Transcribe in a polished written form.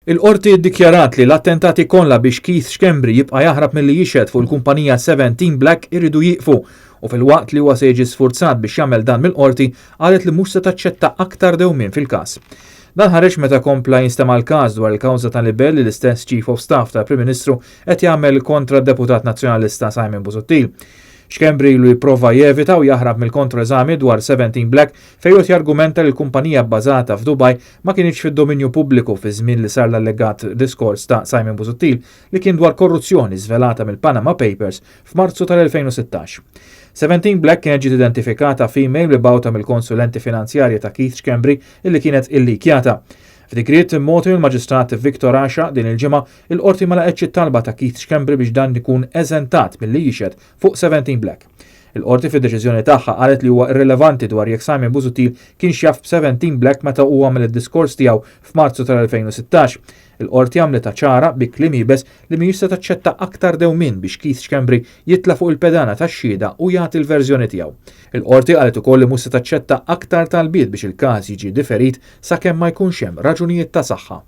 Il-Qorti ddikjarat li l-attentati kollha biex Keith Schembri jibqa' jaħrab milli jixhed fuq il-kumpanija 17 Black iridu jieqfu u filwaqt li huwa se jiġi sfurzat biex jagħmel dan mill-Qorti qalet li mhux se taċċetta aktar dewmien fil-każ. Dan ħareġ meta kompla jinstema' l-każ dwar il-kawża ta' libell li l-istess Chief of Staff tal-Prim Ministru qed jagħmel kontra d-Deputat Nazzjonalista Simon Busuttil. Schembri ilu jipprova jevita u jaħrab mill-kontroeżami dwar 17 Black fejn hu qed jargumenta li l-kumpanija bbażata f'Dubaj ma kinitx fid-dominju pubbliku fiż-żmien li sar l-allegat diskors ta' Simon Busuttil li kien dwar korruzzjoni żvelata mill-Panama Papers f'Marzu tal-2016. 17 Black kienet ġiet identifikata f'email mibgħuta mill-konsulenti finanzjarji ta' Keith Schembri illi kienet illikjata. F'digriet mogħti mill-Maġistrat Victor Asha din il-ġimgħa, il-Qorti ma laqgħetx it-talba ta' Keith Schembri biex dan ikun eżentat milli jixhed fuq 17 Black. Il-Qorti fid-deċiżjoni tagħha qalet li huwa irrilevanti dwar jekk Simon Busuttil kienx jaf b'17 Black meta hu għamel id-diskors tiegħu f'Marzu tal-2016. Il-Qorti għamlitha ċara bi kliem iebes li mhijiex se taċċetta aktar dewmien biex Keith Schembri jitla' fuq il-pedana tax-xhieda u jagħti l-verżjoni tiegħu. Il-Qorti qalet ukoll li mhux se taċċetta aktar talbiet biex il-każ jiġi diferit sakemm ma jkunx hemm raġunijiet ta' saħħa.